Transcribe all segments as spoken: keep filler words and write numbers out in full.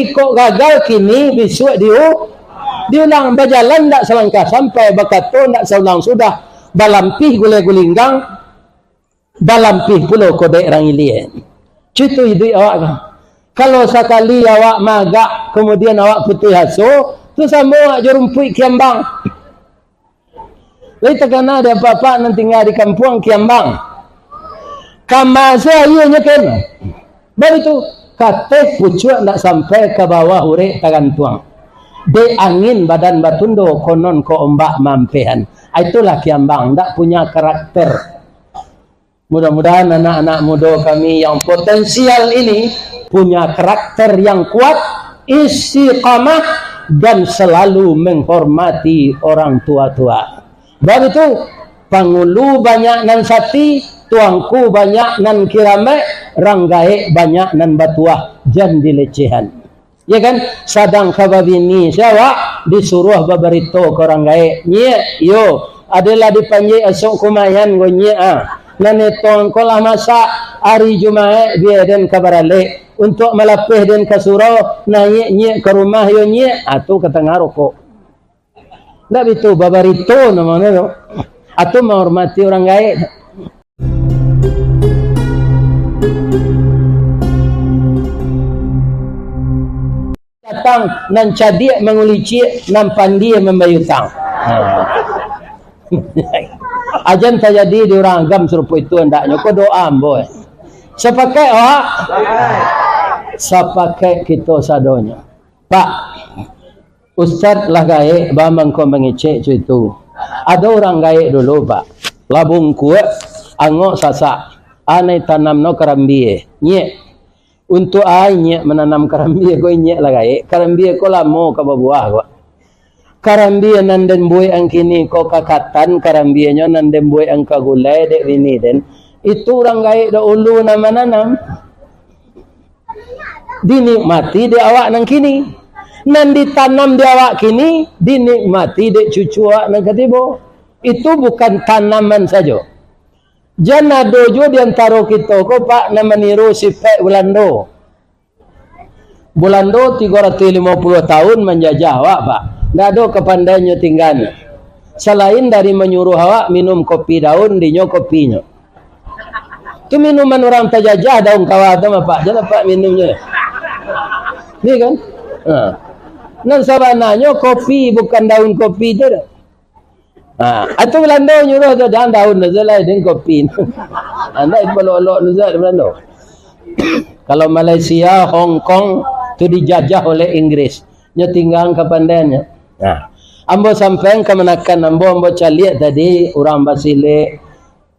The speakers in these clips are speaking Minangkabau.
Kok gagal kini, bisuak diu-, diulang. Bajalan ndak salangkah sampai, bakato ndak saulang sudah, balampih gulai gulinggang, balampih pulo kodek rang ilie. Cuitu iduik awak kan. Kalau sakali awak magak, kamudian awak putuih aso, tu samo awak jo rumpuik kiambang. Lai takana di apak-apak nan tingga di kampuang kiambang. Kama se aianyo ken. Baitu, kateh pucuak ndak sampai ka bawah urek tagantuang. Dek angin badan batundo, konon ko ombak maampehan. Ah, itulah kiambang, ndak punya karakter. Mudah-mudahan anak-anak mudo kami yang potensial ini punya karakter yang kuat, istiqamah, dan selalu menghormati orang tua-tua. Baitu, pangulu banyak nan sati, tuangku banyak nan kiramek, rang gaek banyak nan batuah, jan dilecehan. Ya kan? Sadang ka babini, sia awak disuruah babarito ka urang gaek. Nyiak, yo, adolah dipanjek asok kumayan ko nyiak ah. Nan etong ko lah masak, ari Jumaik bia den ka baralek. Untuak malapeh den ka surau, naiak nyiak ka rumah yo nyiak, ah, tu ka tangah rokok. Ndak bitu, babarito namonyo tu. Atau manghormati urang gaek. Datang, nan cadiak mangulicik, nan pandie mambayutang. Ha. Ajan tajadi di urang agam sarupo itu andaknyo, ko doa ambo. Sapakaik awak? Sapakaik kito sadonyo. Pak, Ustaz lah gaek, ba mangko mangecek co itu. Ado urang gaek dulu, Pak. Lah bungkuak, angok sasak. Anai tanam no karambie. Nyiak. Untuak ai nyiak mananam karambie ko, nyiak lah gaek. Karambie ko lamo ka babuah ko. Karambie nan den buek ang kini ko kakatan, karambienyo nan den buek ang ka gulai dek bini den. Itu urang gaek dahulu nan mananam. Dinikmati dek awak nan kini. Nan ditanam di awak kini, dinikmati dek cucu awak nan ka tibo. Itu bukan tanaman sajo. Jan ado juo di antaro kito ko, Pak, nan maniru sipek Bulando. Bulando tigo ratuih limo puluah tahun manjajah awak, Pak. Ndak ado kapandaiannyo tingganyo. Salain dari manyuruah awak minum kopi daun, dinyo kopinyo. Tu minuman urang tajajah daun kawa tu mah, Pak. Jan Apak minumnyo. Ni kan? Ha. Nan sabananyo kopi, bukan daun kopi tu doh. Ha, atau Bulando nyuruah tu, jan daun tu lai, den kopi. Andai balok-lok tu sajo Bulando. Kalau Malaysia, Hong Kong, tu dijajah oleh Inggris. Nyo tinggang kapandaiannyo. Nah, ambo sampaian kamanakan ambo, ambo caliak tadi, urang basilek,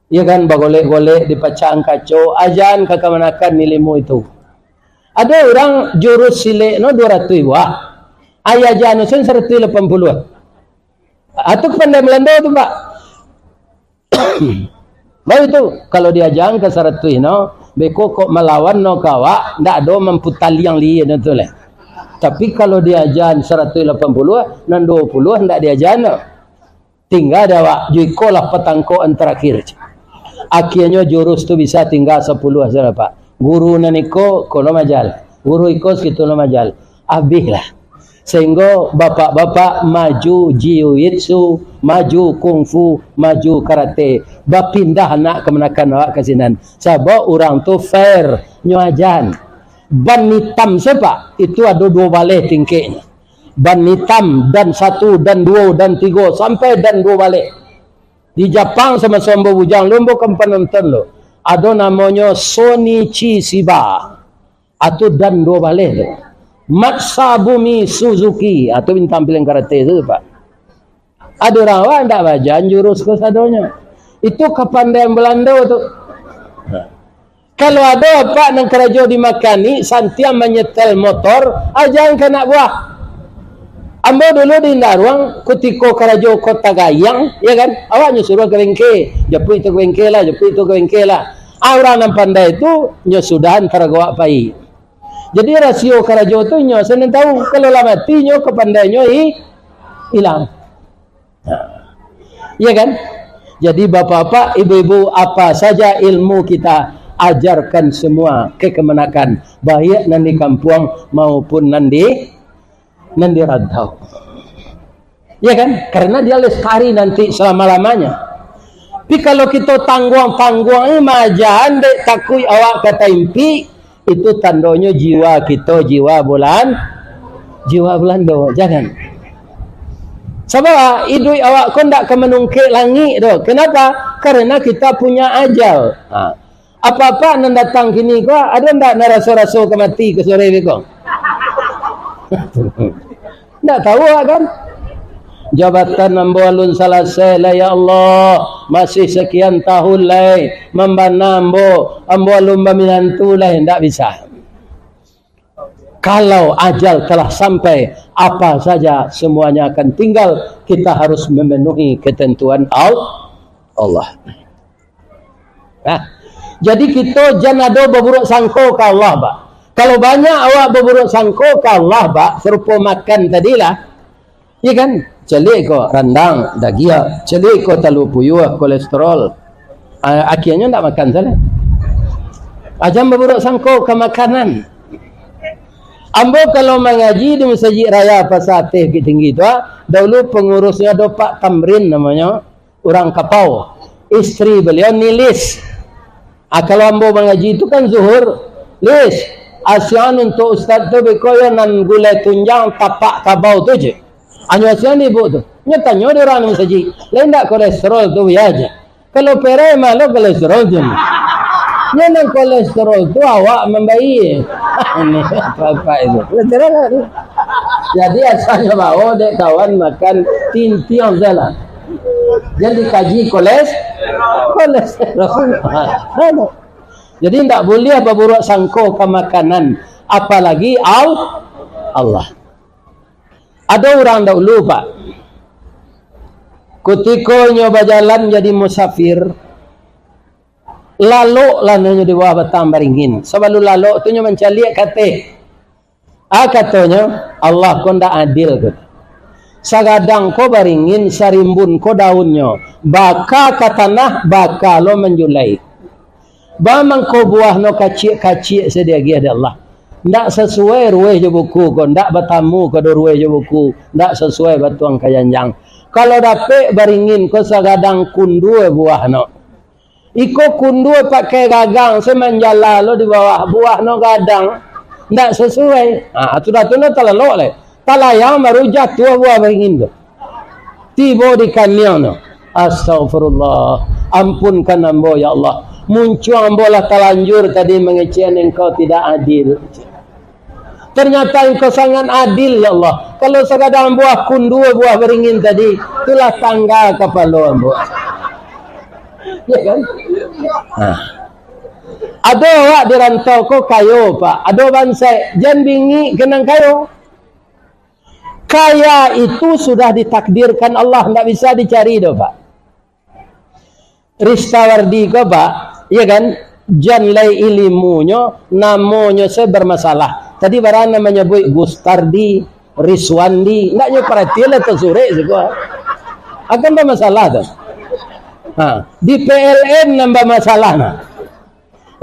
ya kan, bagolek-golek, dipacahkan kaco, ajan ka kamanakan ilmu itu. Ado urang jurus silek no duo ratuih buah. Ai ajan no sen saratuih lapan puluah. Atu kapandaian Bulando tu, Pak. Baru tu, kalau diajakan ka saratuih no, beko kok malawan no ka awak, ndak ado mamputaliang liek no tu lai. Tapi kalau diajakan saratuih lapan puluah, nan duo puluah ndak diajakan no. Tingga di awak, jo iko lah patangkokan tarakhir. Akhianyo jurus tu bisa tingga sapuluah sajo, Pak. Guru nan iko, ko lo majal. Guru iko, sakitu lo majal. Abih lah. Sahinggo bapak-bapak maju jiu-jitsu, maju kungfu, maju karate. Bapindah anak kamanakan awak ka sinan. Sabab urang tu fair, nyo ajan. Ban itam se, Pak, itu ado duo baleh tingkeknyo. Ban itam, dan satu, dan duo, dan tigo, sampai dan duo baleh. Di Japang samaso ambo bujang, lo ambo kan panonton lo. Ado namonyo Sonichi Shiba. Atu dan duo baleh tu. Masabumi Suzuki. Atu bintang film karate tu, Pak. Ado urang awak ndak baajan jurus ko sadonyo. Itu kapandaian Bulando tu. Kalau ado apak nan karajo di makanik, santiang manyetel motor, ajan ka anak buah. Ambo dulu di Indaruang, kutiko karajo Kota Gayang, ya kan, awak nyo suruah ka bengke, japuik tu ka bengke lah, japuik tu ka bengke lah. Ah, urang nan pandai tu, nyo sudahan tarago awak pai. Jadi rasio karajo tu nyo se nan tau, kalau lah mati nyo kapandaiannyo i-, ilang. Nah. Ya kan? Jadi bapak-bapak, ibu-ibu, apa saja ilmu kita, ajarkan semua ke kamanakan, baik nan di kampuang maupun nan di, nan di rantau. Ya kan? Karena dia lestari nanti selama-lamanya. Tapi kalau kita tangguang-tangguang ni, majan dek takuik awak ka taimpik, itu tandonyo jiwa kito, jiwa Bulan, jiwa Bulando. Jangan. Sabab iduik awak ko ndak ka manungkek langik doh. Kenapa? Karena kita punya ajal. Ha. Apa-apa nan datang kini ko, ado ndak nan raso-raso ka mati ka sore beko? Ndak tahu awak kan? Jabatan ambo alun salasai lai, ya Allah. Masih sakian tahun lai. Mambana ambo, ambo alun baminantu lai. Ndak bisa. Kalau ajal telah sampai, apa saja semuanya akan tinggal. Kita harus memenuhi ketentuan Al-, Allah. Nah, jadi kito jan ado baburuk sangko ka Allah, Pak. Kalau banyak awak baburuk sangko ka Allah, Pak, sarupo makan tadi lah, iya kan? Caliak ko randang, dagiak, caliak ko talua puyuah, kolesterol. A-, akhirnyo ndak makan salah. Jan baburuk sangko ka makanan. Ambo kalau mangaji di Masajik Raya Pasa Ateh Bukittinggi tu, ah, dahulu pangurusnyo ado Pak Tamrin namonyo, urang Kapau. Istri baliau Nilis. Ah, kalau ambo mangaji tu kan zuhur, "Lis, asian untuak ustaz tu beko yo nan gulai tunjang tapak kabau tu je." Anyo asian ibu tu. Nyo tanyo di urang di masajik, "Lai ndak kolesterol tu?" "Yo je." Kalau perai, malo kolesterol tu. Nyo nan kolesterol tu awak mambayia. Ini apa-apa itu. Kolesterol tu. Jadi asalnyo bawo dek kawan makan tintiang salah. Jan dikaji koles-, kolesterol. Anu. Jadi ndak buliah baburuk sangko ka makanan, apalagi Al-, Allah. Ado urang dahulu, Pak. Kutiko nyo bajalan jadi musafir, lalok lah nyo di bawah batang baringin. Sabalun lalok tu nyo mancaliak ka ateh. Ah, katonyo, Allah ko ndak adil ko. Sagadang ko baringin, sarimbun ko daunnyo. Baka ka tanah, baka lo manjulai. Ba mangko buah no kaciak-kaciak se diagiah dek Allah. Ndak sasuai ruweh jo buku ko, ndak batamu ka do ruweh jo buku, ndak sasuai batuang ka janjang. Kalau dapek baringin ko sagadang kundua buah no. Iko kundua pakai gagang, se manjala lo di bawah, buah no gadang. Ndak sasuai. Ha, sudah tu no talalok lai. Talayang baru jatuah buah baringin tu. Tibo di kaniang no. Astagfirullah. Ampunkan ambo, ya Allah. Muncuang ambo lah talanjur tadi mangecekan Engkau tidak adil. Ternyata Engkau sangat adil, ya Allah. Kalau sagadang buah kundua buah baringin tadi, itulah tangga kapalo ambo. Ya kan? Nah. Ado awak di rantau ko kayo, Pak. Ado bansaik. Jan bingik ka nan kayo. Kaya itu sudah ditakdirkan Allah, ndak bisa dicari doh, Pak. Ristawardi ko, Pak, iya kan? Jan lai ilimunyo, namonyo se bermasalah. Tadi bara nan manyabuik Gustardi, Riswandi, ndak nyo paratian lah tasurik siko. Akan bamasalah tu. Ha, di P L N nan bamasalah nah.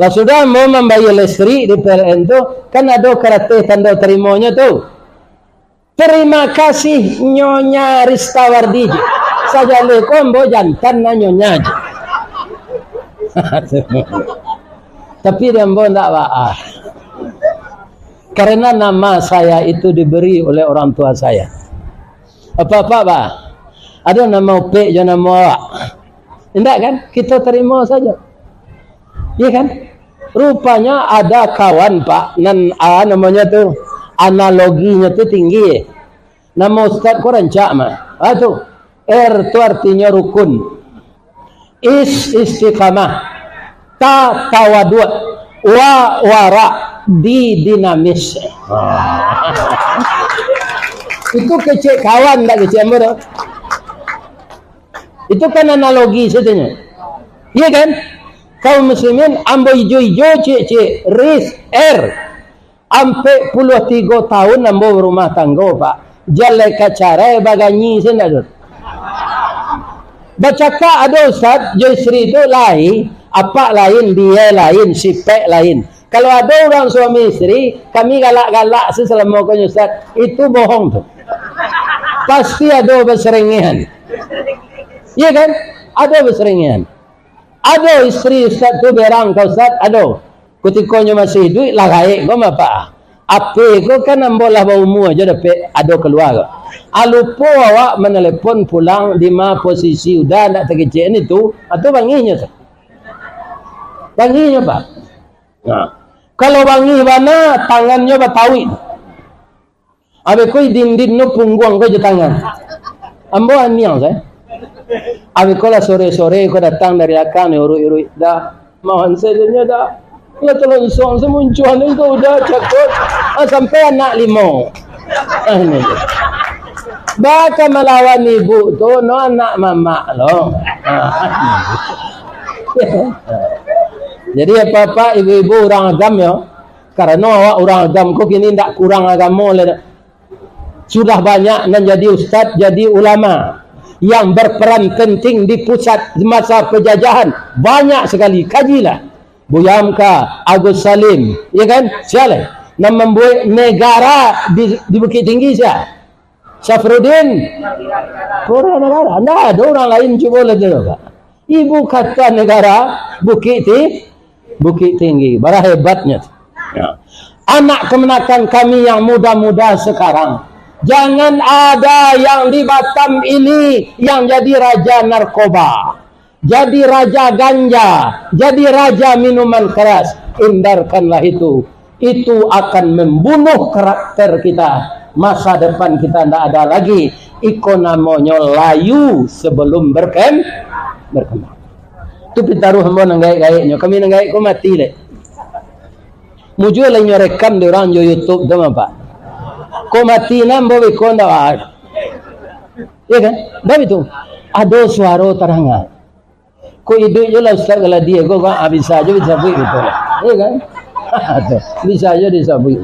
Lah sudah mau mambayar listrik di P L N tu, kan ado karateh tando tarimonyo tu. Terima kasih Nyonya Ristawardi je. Sajaleh ko ambo jantan nah Nyonya je. Tapi di ambo ndak baa. Karena nama saya itu diberi oleh orang tua saya. Apa-apa, bah? Ado nama upek jo nama awak. Indak kan? Kita terima saja. Iya kan? Rupanya ada kawan, Pak, nan, ah, namanya tu, analoginya tu tinggi. Nama ustaz ko rancak mah. Ah, tu. R tu artinya rukun. Is, istiqamah. Ta, tawaduk. Wa, wara. Di, dinamis. Ah. Itu kecek kawan, ndak kecek ambo tu. Itu kan analogi satanyo. Iya kan? Kaum muslimin, ambo ijo-ijo, cik-cik, ris, er. Ampek puluah tigo tahun ambo barumah tanggo, Pak. Jan lai ka carai, baganyi se ndak tu. Bacakak ado ustaz, jo istri tu lai, Apak lain, dia lain, sipek lain. Kalau ado urang suami isteri, kami galak-galak se salamo ko nyo, Ustaz, itu bohong tu. Pasti ado baserengehan. Iya kan? Ado baserengehan. Ado isteri Ustaz tu berang ka Ustaz, ado. Kutiko nyo masih iduik, lah gaek ko bapak. Ape ko kan ambo lah baumua jo dapek ado kalua ko. Ah, lupo awak manelepon pulang, di ma posisi uda ndak takecek ni tu, ah, tu bangihnyo tu. Bangihnyo, Pak. Nah, kalau bangih bana, tangannyo batauik. Abih ko dindin no pungguang ko jo tangan. Ambo aniang sae. Abih ko lah sore-sore ko datang dari lakang ni, uruik-uruik. Dah, mawan sae nyo dah. Lah talonsong sae muncuang ni ko uda cakot. Ah, sampai anak limo. Ah, ini. Baka malawan ibu tu, no anak mamak lo. Ah. Jadi apak-apak, ibu-ibu, urang agam yo. Karano awak urang agam ko kini ndak kurang agamo lai dah. Sudah banyak nan jadi ustaz, jadi ulama yang berperan penting di pusat masa penjajahan. Banyak sekali. Kajilah. Buya Hamka, Agus Salim, ya kan? Sia lai nan mambuek negara di, di Bukittinggi, sia? Syafruddin Pura Negara. Ndak ado urang lain cubo lah tu, Pak. Ibu kota negara Bukit Ti-, Bukittinggi. Bara hebatnyo tu. Ya. Anak kemenakan kami yang muda-muda sekarang, jangan ada yang di Batam ini yang jadi raja narkoba, jadi raja ganja, jadi raja minuman keras. Hindarkanlah itu. Itu akan membunuh karakter kita. Masa depan kita ndak ada lagi. Iko namonyo layu sebelum berkem-, berkembang. Tu pitaruah ambo nan gaek-gaeknyo. Kami nan gaek ko mati lai. Mujua lai nyo rekam di urang jo YouTube tu mah, Pak. Ko mati nan ambo beko ndak, Pak. Ya kan? Ndak itu. Ado suaro tadanga. Ko iduik je lah Ustaz Galadi ko, ko, ah, bisa je disabuik gitu lah. Ya kan? Tu, bisa je disabuik.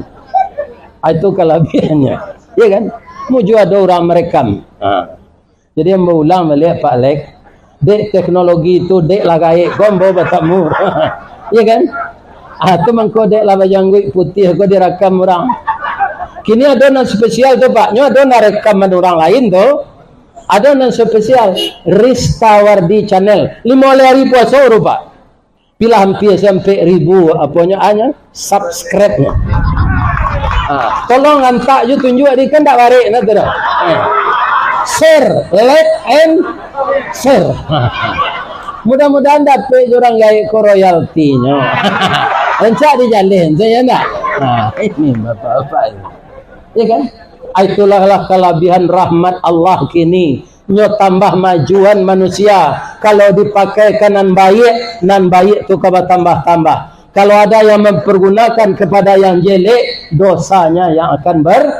Ah, itu kalabiahannyo. Ya kan? Mujua ado urang marekam. Ha. Jadi, ambo ulang baliak, Pak Lek. Dek teknologi tu, dek lah gaek ko ambo batamu. Ya kan? Ah, tu mangko dek lah bajangguik putiah ko dirakam urang. Kini ado nan spesial tu, Pak. Nyo ado nan rekaman urang lain tu. Ado nan spesial, Rista Wardi Channel. Limo ari puaso tu, Pak. Pila ampia sampai ribu, aponyo, anyo, subscribe-nyo. Ha, tolong antak ju tunjuak di, kan ndak barek nah tu dah. Ha. Share, like and share. Mudah-mudahan dapek jo urang gaek ko royaltinyo. Rancak dijaleh tu, ya ndak? Ha, ini bapak-bapak ini. Ya kan? Itulah lah kalabiahan rahmat Allah kini. Nyo tambah majuan manusia. Kalau dipakaikan nan baiak, nan baiak tu ka batambah-tambah. Kalau ada yang mempergunakan kepada yang jelek, dosanya yang akan ber-,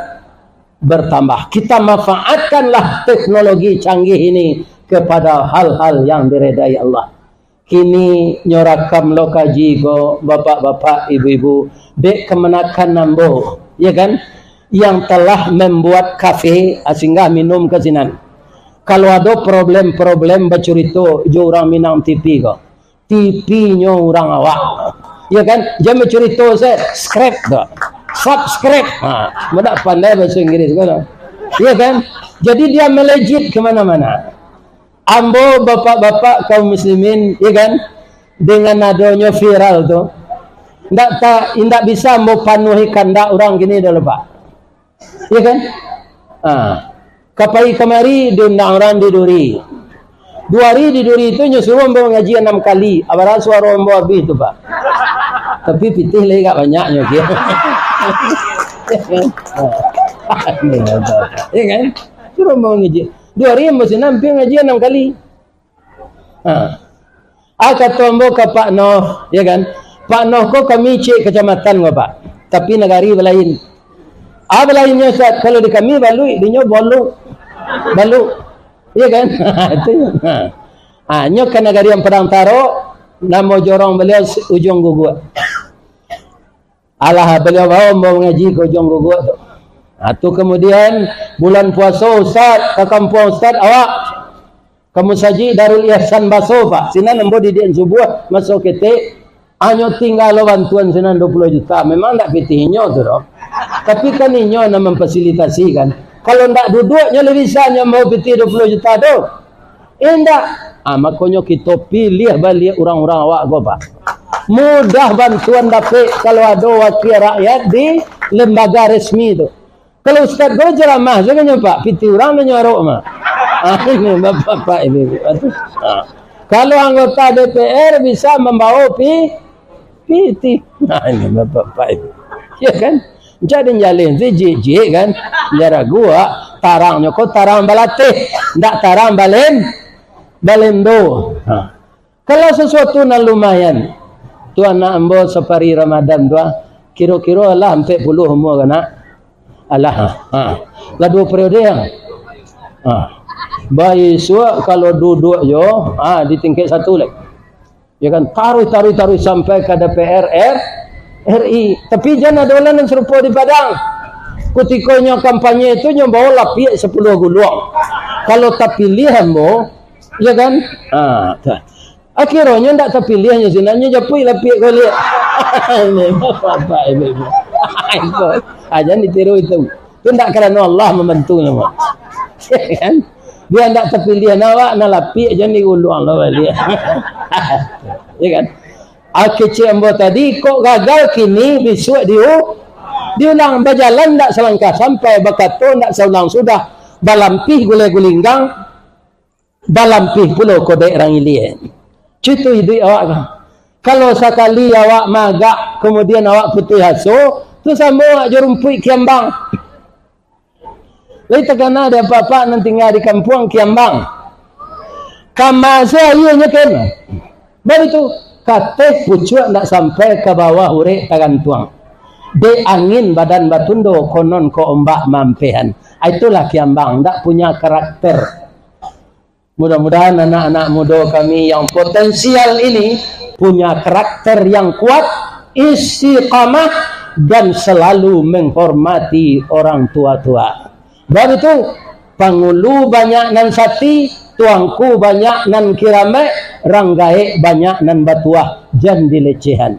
bertambah. Kita manfaatkanlah teknologi canggih ini kepada hal-hal yang diredai Allah. Kini nyo rakam lo kaji ko, bapak-bapak, ibu-ibu, dek kamanakan ambo, ya kan, yang telah membuat kafe, ah, singgah minum ka sinan. Kalau ado problem-problem bacurito jo urang Minang T V ko, T V-nyo urang awak, ya kan, jan bacurito sae, subscribe tu, subscribe. Ha, mudah pandai bahasa Inggris ko, ya kan. Jadi dia melejit ke mana-mana. Ambo, bapak-bapak kaum muslimin, ya kan, dengan adonyo viral tu, ndak ta-, indak bisa ambo panuahi kandak urang kini doh, Pak. Ya kan? Ha. Ka pai kamari diundang urang di Duri. Duo ari di Duri tu nyo suruah ambo mangaji anam kali. Abara suaro ambo abih tu, Pak. Tapi pitih lai agak banyaknyo, kiro. Ya kan? Ha. Ya kan? Suruah ambo mangaji. Duo ari ambo sinan ampia ngaji anam kali. Ha. Ah, kato ambo ka Pak Noh, ya kan? Pak Noh ko kami ciek kacamatan ko, Pak. Tapi nagari balain. Ah, balainnyo, Ustaz, kalau di kami baluik, dinyo boluk. Baluk. Ya kan? Itu. Ha. Ah, nyo ka nagari yang Padang Tarok, namo jorong baliau Ujuang Guguak. Alah, baliau bawa ambo mangaji ka Ujuang Guguak tu. Ha, tu kemudian bulan puaso, Ustaz, ka kampuang Ustaz, awak. Ka musajik Darul Ihsan Baso, Pak. Sinan ambo didiak subuah, maso ketek, hanyo tingga lo bantuan sinan dua puluah juta. Memang ndak pitih inyo tu doh. Tapi kan inyo nan memfasilitasi kan. Kalau ndak duduak, nyo lai bisa nyo ambo pitih dua puluah juta tu. Indak. Ah, makonyo kito piliah baliak urang-urang awak ko, Pak. Mudah bantuan dapek kalau ado wakil rakyat di lembaga resmi tu. Kalau ustaz ko ceramah sajo nyo, Pak, pitih urang nyo arok mah. Ah, ini bapak-bapak ini. Ah. Kalau anggota D P R bisa mambawa pi-, pitih. Nah, ini bapak-bapak ini. Ya kan? Jadi jalin tu jik-jik kan. Jaraguak, tarangnyo ko tarang balatih, ndak tarang balen-, balendo. Ha. Kalau sasuatu nan lumayan, tu anak ambo sapari Ramadan tu, ah, kiro-kiro alah ampek puluah umua ka nak. Alah, ha. Lah duo periode, ah. Ha. Baisuak kalau duduak jo, ha, di tingkek satu lai. Ya kan, taruih, taruih, taruih sampai ka D P R R-, R I. Tapi jan ado lah nan sarupo di Padang. Kutiko nyo kampanye tu, nyo bawa lapiak sapuluah guluang. Kalau tapiliah ambo, ya kan? Ha, tu. Akhironyo ndak tapiliah nyo sinan, nyo japuik lapiak ko liak. Ini bapak-bapak ini. Itu. Ah, jan ditiru itu. Tu ndak karano Allah mambantu nyo. Ya kan? Bia ndak tapiliah, nah, awak nan lapiak jan diguluang lah baliak. Ya kan? Ah, kecek ambo tadi, kok gagal kini, bisuak diu-, diulang. Bajalan ndak salangkah sampai, bakato ndak saulang sudah, balampih gulai gulinggang, balampih pulo kodek rang ilia. Citu iduik awak ka. Kalau sakali awak maagak, kamudian awak putuih aso, tu samo awak jo rumpuik kiambang. Lai takana di apak-apak nan tingga di kampuang kiambang. Kama se aianyo kena. Baitu, kateh pucuak ndak sampai ka bawah urek tagantuang. Dek angin badan batundo, konon ko ombak maampehan. Ah, itulah kiambang, ndak punya karakter. Mudah-mudahan anak-anak mudo kami yang potensial ini punya karakter yang kuat, istiqamah, dan selalu menghormati orang tua-tua. Baitu, pangulu banyak nan sati, tuangku banyak nan kiramek, rang gaek banyak nan batuah, jan dilecehan.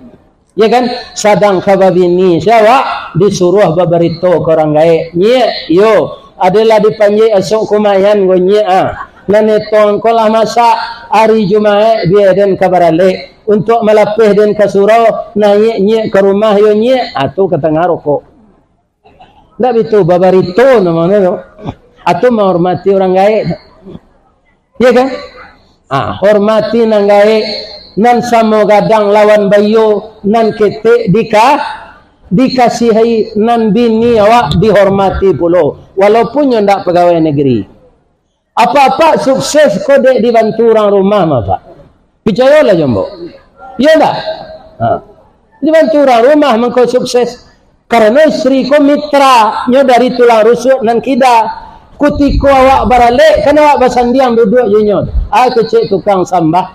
Ya kan? Sadang ka babini se awak, disuruah babarito ka urang gaek. Nyiak, iyo, adolah dipanjek asok kumayan ko nyiak ah. Nan etong ko lah masak, ari Jumaek bia den ka baralek. Untuak malapeh den ka surau, naiak nyiak ka rumah yo nyiak, ah, tu ka tangah rokok. Ndak bitu, babarito namonyo tu. Atau manghormati urang gaek. Ya kan? Ah, hormati nan gaek, nan samo gadang lawan baiyo, nan ketek dika-, dikasiahi, nan bini awak dihormati pulo, walaupun nyo ndak pagawai negeri. Apak-apak sukses ko dek dibantu urang rumah mah, Pak. Picayolah jo ambo. Iyo ndak? Ha. Dibantu urang rumah mangko sukses. Karano istri ko mitra nyo dari tulang rusuk nan kida. Kutiko awak baralek, kan awak basandiang duduak jo inyo. Ah, kecek tukang sambah.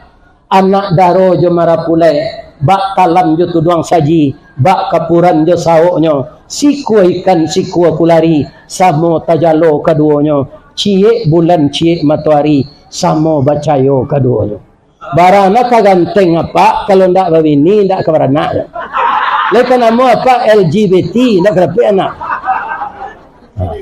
Anak daro jo marapulai, bak talam jo tuduang saji, bak kapuran jo saoknyo, sikua ikan sikua kulari, samo tajalo kaduonyo, ciek bulan ciek matoari, samo bacayo kaduonyo. Baranak ka ganteng apak, kalau ndak babini, ndak ka baranak. Lai ka namo apak L G B T, ndak ka dapek anak.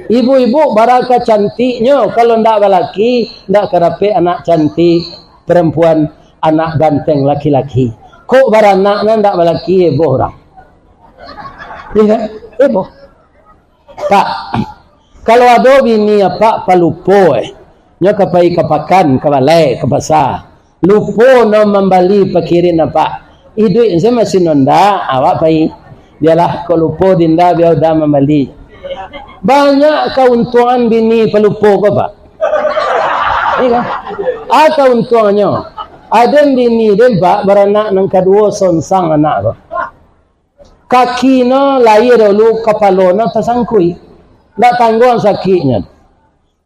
Ibu-ibu bara ka cantiknyo, kalau ndak balaki, ndak ka dapek anak cantik. Perempuan, anak ganteng laki-laki. Kok baranak nan ndak balaki, heboh urang. Iya kan? Heboh. Pak, kalau ado bini apak palupo, eh, nyo ka pai ka pakan, ka balai, ka pasa. Lupo no mambali pakirin apak. Iduik se masih nonda, awak pai. Bialah, kok lupo dinda, bia uda mambali. Banyak kauntungan bini palupo ko, Pak. Iya kan? Ah, kauntuangannyo. Aden bini den, Pak, baranak nan kaduo sonsang anak ko. Kaki no lahia dahulu, kapalo no tasangkuik. Ndak tangguang sakiknyo.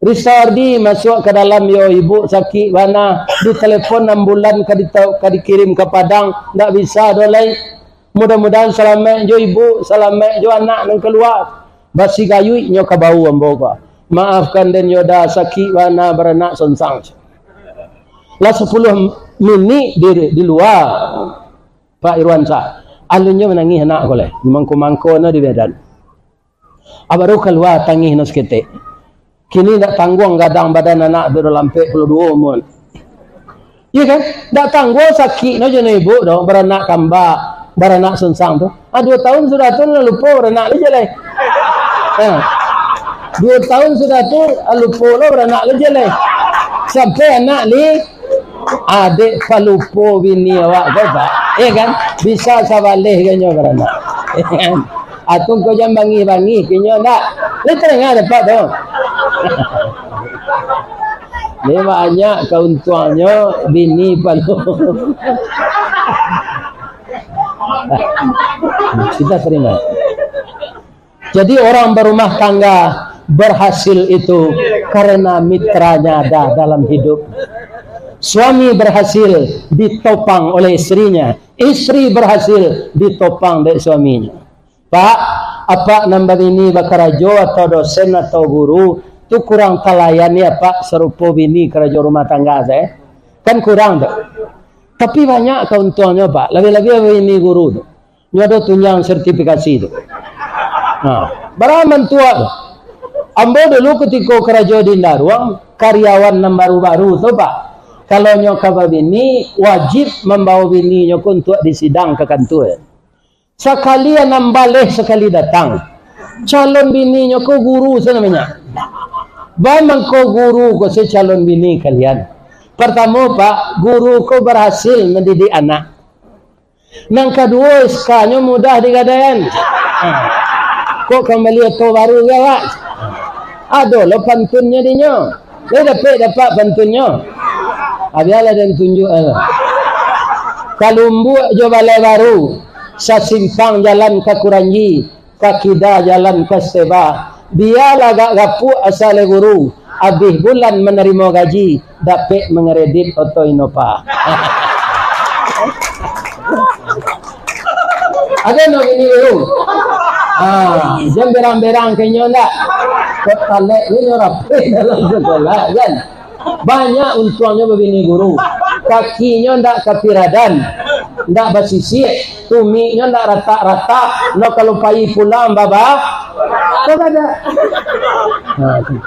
Risardi masuak ka dalam, yo, ibu sakik bana, ditelepon ambulan ka dita-, ka dikirim ka Padang, ndak bisa doh lai. Mudah-mudahan salamaik jo ibu, salamaik jo anak nan kalua. Basigayuik nyo kabau ambo ko. Maafkan den yo da, sakik bana baranak sonsang. Lah sapuluah minik di, di lua, Pak Irwansyah. Alunnyo manangih anak ko lai. Mangko-mangko no di Medan. Ah, baru kalua tangih no saketek. Kini ndak tangguang gadang badan anak tu, lah ampek puluah duo umua. Iyo kan? Ndak tangguang sakik no jo no ibu doh, baranak kamba, baranak sunsang tu. Ah, duo tahun sudah tu lah lupo baranak lai jalai. Ha. Duo tahun sudah tu, ah, lupo lo baranak lai jalai. Sampai anak li Adek palupo bini awak ko, Pak. Iyo kan? Bisa sabaleh ka nyo baranak. Atau ko jan bangih-bangih ka nyo ndak? Lai tadanga dek Apak tu. Lai banyak kauntuangnyo bini palu. Kita terima. Jadi, orang berumah tangga berhasil itu karena mitranya ada dalam hidup. Suami berhasil ditopang oleh istrinya, istri berhasil ditopang dek suaminya. Pak, apak nan babini bakarajo atau dosen atau guru, tu kurang talayani apak sarupo bini karajo rumah tangga sajo. Kan kurang tu. Tapi banyak kauntuangnyo, Pak. Labiah-labiah babini guru tu. Nyo ado tunjang sertifikasi tu. Nah, bara mantuak tu. Ambo dulu kutiko karajo di Indaruang, karyawan nan baru-baru tu, Pak. Kalau nyo ka babini, wajib mambawa bininyo ko untuak disidang ka kantua. Sakali anam baleh sakali datang. Calon bininyo ko guru se namonyo. Ba mangko guru ko se calon bini kalian. Partamo, Pak, guru ko barhasil mandidik anak. Nan kaduo, S K-nyo mudah digadaian. Ha. Kok ka mambali oto baru ko, Pak? Ado lo pantunnyo dinyo. Lai dapek, dapek pantunnyo. Ha, bialah den tunjuak, eh. Ka Lumbuak jo Balai Baru, sasimpang jalan ka Kuranji, ka kida jalan ka Steba. Bialah agak gapuak asa lai guru, abih bulan manarimo gaji, dapek mangaredit oto Innova. Ado ndak bini guru? Ah, jan berang-berang ka inyo ndak? Kok talek ni nyo rapeh dalam sekolah, kan? Banyak untuangnyo babini guru. Kakinyo ndak kapiradan, ndak basisiak, tumiknyo ndak ratak-ratak, no kalau pai pulang baba, babada. Nah, tu.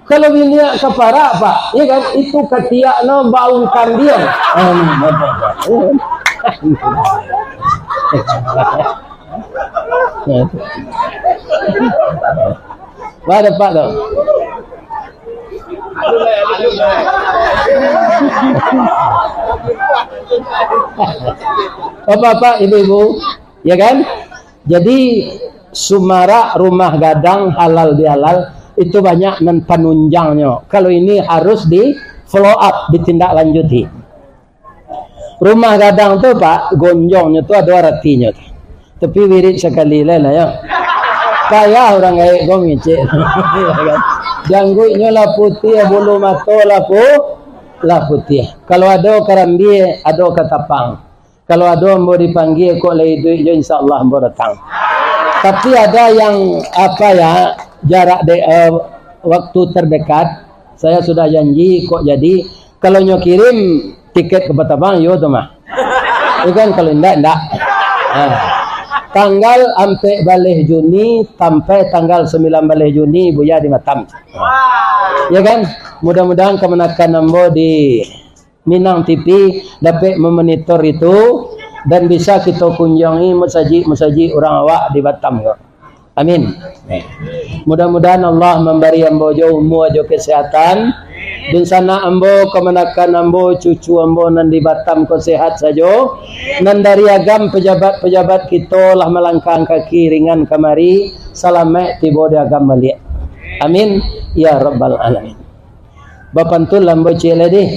Kalau biniak ka parak, Pak, ya kan? Itu katiak no bau kambiang. Lah dapat tu. Bapak-bapak, ibu-ibu, ya kan? Jadi, sumarak rumah gadang halal bihalal, itu banyak nan panunjangnyo. Kalau ini harus di follow up, ditindaklanjuti. Rumah gadang tu, Pak, gonjongnyo tu ado aratinyo tu. Tapi wirid sakali lai lah, yo. Payah urang gaek ko mangecek. Jangguiknyo lah putiah, bulu mato lah pu-, lah putiah. Kalau ado karambia, ado katapang. Kalau ado ambo dipanggia, kok lai iduik jo, insya Allah ambo datang. Tapi ada yang, apa ya, jarak de-, eh, waktu terdekat, saya sudah janji, kok jadi, kalau nyo kirim tiket ka Batam, yo tu mah. Itu kan kalau indak, indak. Ha. Tanggal ampek baleh Juni sampai tanggal sambilan baleh Juni, Buya di Batam. Ya kan? Mudah-mudahan kamanakan ambo di Minang T V dapek mamonitor itu, dan bisa kito kunjungi masajik-masajik urang awak di Batam ko. Amin. Mudah-mudahan Allah mambari ambo jo umua jo kesehatan. Dunsanak ambo, kamanakan ambo, cucu ambo nan di Batam ko sehat sajo. Nan dari agam pejabat-pejabat kito lah malangkah kaki ringan kamari, salamaik tibo di agam baliak. Amin. Ya Rabbal Alamin. Bapantun lah ambo ciek lai dih.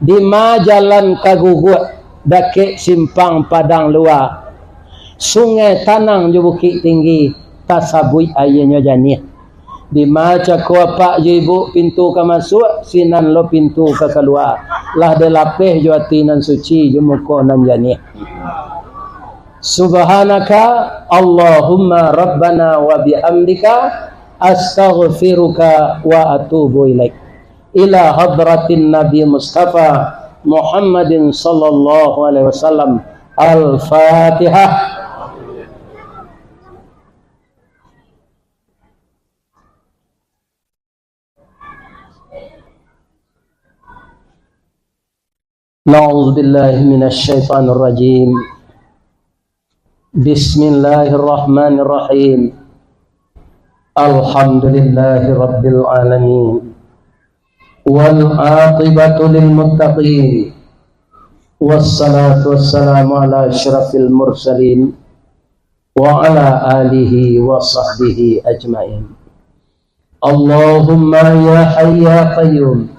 Dima jalan ka Guguak, dakek simpang Padang Lua. Sungai Tanang jo Bukik Tinggi, tasabuik aianyo janiah. Dima cako apak jo ibuk pintu ka masuak, sinan lo pintu ka kalua. Lah dilapeh jo ati nan suci, jo muko nan janiah. Subhanaka Allahumma Rabbana wa bihamdika, astaghfiruka wa atubu ilaik. ila hadratin Nabi Mustafa Muhammadin sallallahu alaihi wasallam. Al-Fatihah. Na'udzubillahi minasyaitonirrajim. Bismillahirrahmanirrahim. Alhamdulillahi rabbil alamin. Wal aqibatu lil muttaqin. Wassalatu wassalamu ala asyrafil mursalin wa ala alihi wa sahbihi ajmain. Allahumma ya hayyu ya qayyum,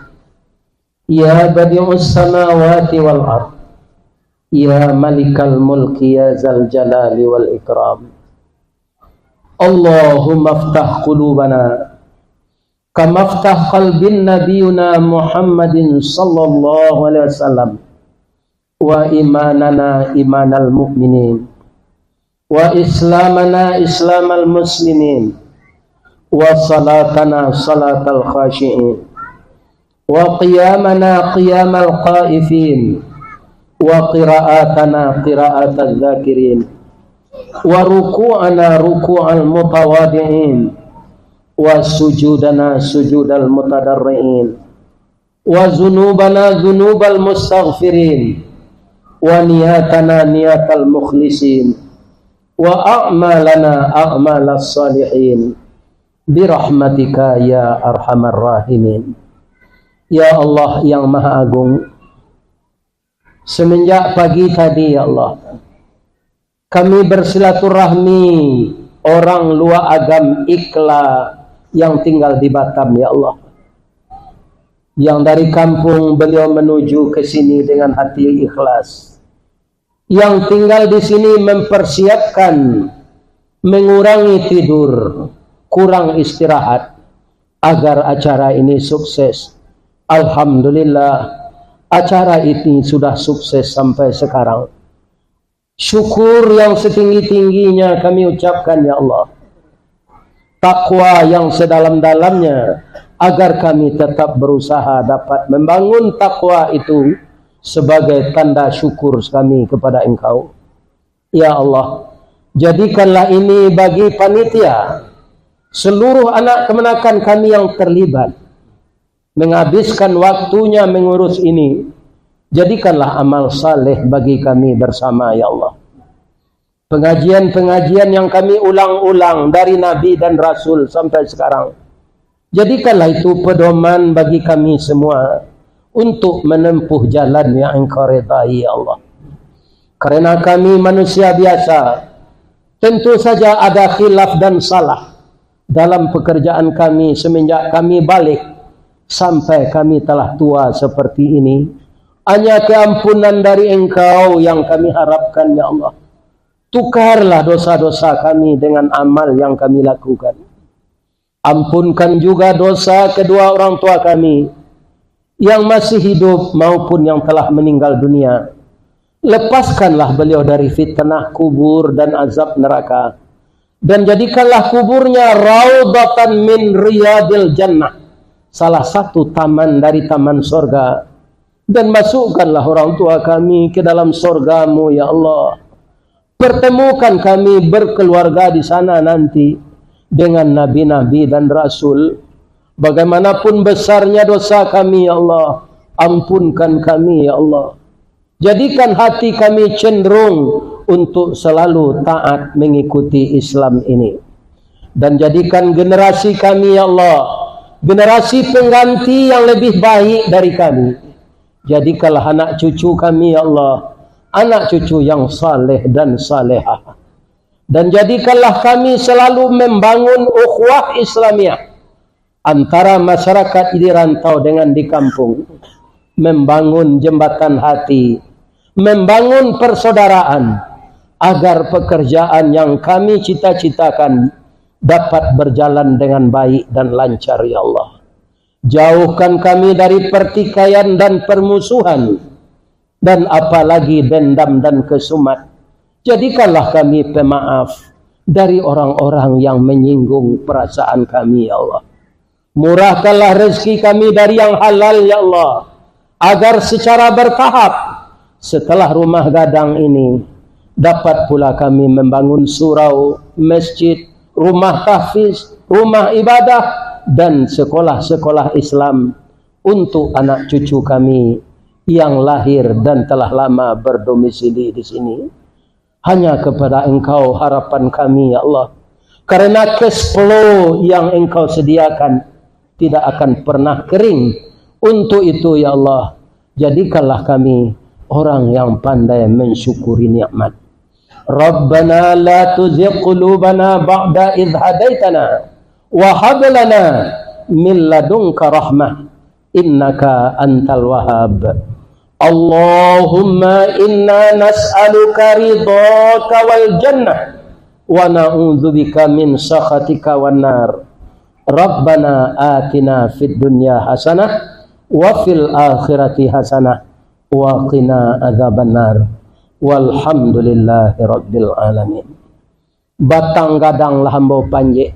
ya badi'us samawati wal ard, ya malikal mulki ya zal jalali wal ikram. Allahumma aftah qulubana kama aftah qalbin nabiyuna Muhammadin sallallahu alaihi wasallam, wa imanana imanal mu'minin, wa islamana islamal muslimin, wa salatana salatal khashi'in, wa qiyamana qiyamal khaifin, wa qira'atana qira'atadz dzakirin, wa ruku'ana ruku'al mutawadi'in, wa sujudana sujudal mutadarri'in, wa dzunubana dzunubal mustaghfirin, wa niyatana niyatal mukhlisin, wa a'malana a'malas shalihin, birahmatika ya arhamar rahimin. Ya Allah yang Maha Agung, semenjak pagi tadi, ya Allah, kami bersilaturahmi orang Luak Agam Ikla yang tinggal di Batam, ya Allah, yang dari kampung beliau menuju ke sini dengan hati ikhlas, yang tinggal di sini mempersiapkan, mengurangi tidur, kurang istirahat, agar acara ini sukses. Alhamdulillah, acara ini sudah sukses sampai sekarang. Syukur yang setinggi-tingginya kami ucapkan, ya Allah. Takwa yang sedalam-dalamnya, agar kami tetap berusaha dapat membangun takwa itu sebagai tanda syukur kami kepada Engkau. Ya Allah, jadikanlah ini bagi panitia, seluruh anak kemenakan kami yang terlibat, menghabiskan waktunya mengurus ini, jadikanlah amal saleh bagi kami bersama, ya Allah. Pengajian-pengajian yang kami ulang-ulang dari Nabi dan Rasul sampai sekarang, jadikanlah itu pedoman bagi kami semua untuk menempuh jalan yang Engkau redai, ya Allah. Karena kami manusia biasa, tentu saja ada khilaf dan salah dalam pekerjaan kami semenjak kami balik sampai kami telah tua seperti ini. Hanya keampunan dari Engkau yang kami harapkan, ya Allah. Tukarlah dosa-dosa kami dengan amal yang kami lakukan. Ampunkan juga dosa kedua orang tua kami yang masih hidup maupun yang telah meninggal dunia. Lepaskanlah beliau dari fitnah kubur dan azab neraka. Dan jadikanlah kuburnya raudatan min riyadil jannah, salah satu taman dari taman sorga. Dan masukkanlah orang tua kami ke dalam sorga-Mu, ya Allah. Pertemukan kami berkeluarga di sana nanti dengan nabi-nabi dan rasul. Bagaimanapun besarnya dosa kami, ya Allah, ampunkan kami, ya Allah. Jadikan hati kami cenderung untuk selalu taat mengikuti Islam ini. Dan jadikan generasi kami, ya Allah, generasi pengganti yang lebih baik dari kami. Jadikanlah anak cucu kami, ya Allah, anak cucu yang saleh dan salehah. Dan jadikanlah kami selalu membangun ukhuwah Islamiah antara masyarakat di rantau dengan di kampung, membangun jembatan hati, membangun persaudaraan, agar pekerjaan yang kami cita-citakan dapat berjalan dengan baik dan lancar, ya Allah. Jauhkan kami dari pertikaian dan permusuhan, dan apalagi dendam dan kesumat. Jadikanlah kami pemaaf dari orang-orang yang menyinggung perasaan kami, ya Allah. Murahkanlah rezeki kami dari yang halal, ya Allah, agar secara bertahap, setelah rumah gadang ini, dapat pula kami membangun surau, masjid, rumah tahfiz, rumah ibadah, dan sekolah-sekolah Islam untuk anak cucu kami yang lahir dan telah lama berdomisili di sini. Hanya kepada Engkau harapan kami, ya Allah. Karena cash flow yang Engkau sediakan tidak akan pernah kering. Untuk itu, ya Allah, jadikanlah kami orang yang pandai mensyukuri nikmat. Rabbana la tuzigh qulubana ba'da idh hadaitana wa hab lana min ladunka rahmah innaka antal wahhab. Allahumma inna nas'aluka ridhaka wal jannah, wa na'udzubika min sakhatika wan nar. Rabbana atina fid dunya hasanah, wa fil akhirati hasanah, wa qina adzabannar. Walhamdulillahi rabbil alamin. Batang gadang lah ambo panjek,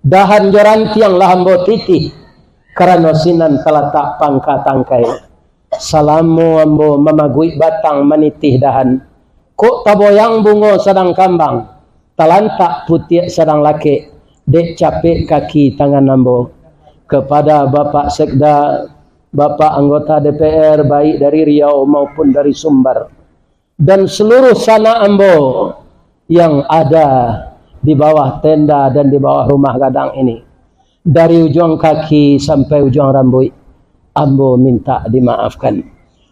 dahan jo rantiang lah ambo titih, karano sinan talatak pangka tangkai. Salamo ambo mamaguik batang manitih dahan, kok taboyang bungo sadang kambang, talantak putiak sadang lakek, dek capek kaki tangan ambo. Kepada Bapak Sekda, Bapak anggota D P R, baik dari Riau maupun dari Sumbar, dan seluruh sanak ambo yang ada di bawah tenda dan di bawah rumah gadang ini, dari ujuang kaki sampai ujuang rambuik, ambo minta dimaafkan.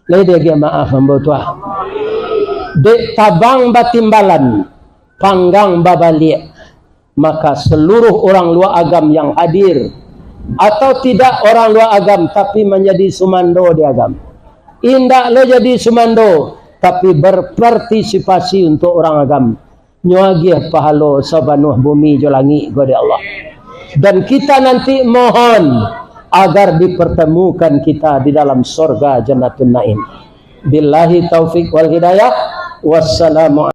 Lai diagiah maaf ambo tu ah. Dek tabang batimbalan, panggang babaliak, maka seluruh urang luak agam yang hadir, atau tidak urang luak agam, tapi manjadi sumando di agam. Indak lo jadi sumando, tapi berpartisipasi untuk urang agam. Nyo agiah pahalo sabanuah bumi jo langik ko dek Allah. Dan kita nanti mohon agar dipertemukan kita di dalam sorga Jannatun Naim. Billahi taufik wal hidayah. Wassalamualaikum.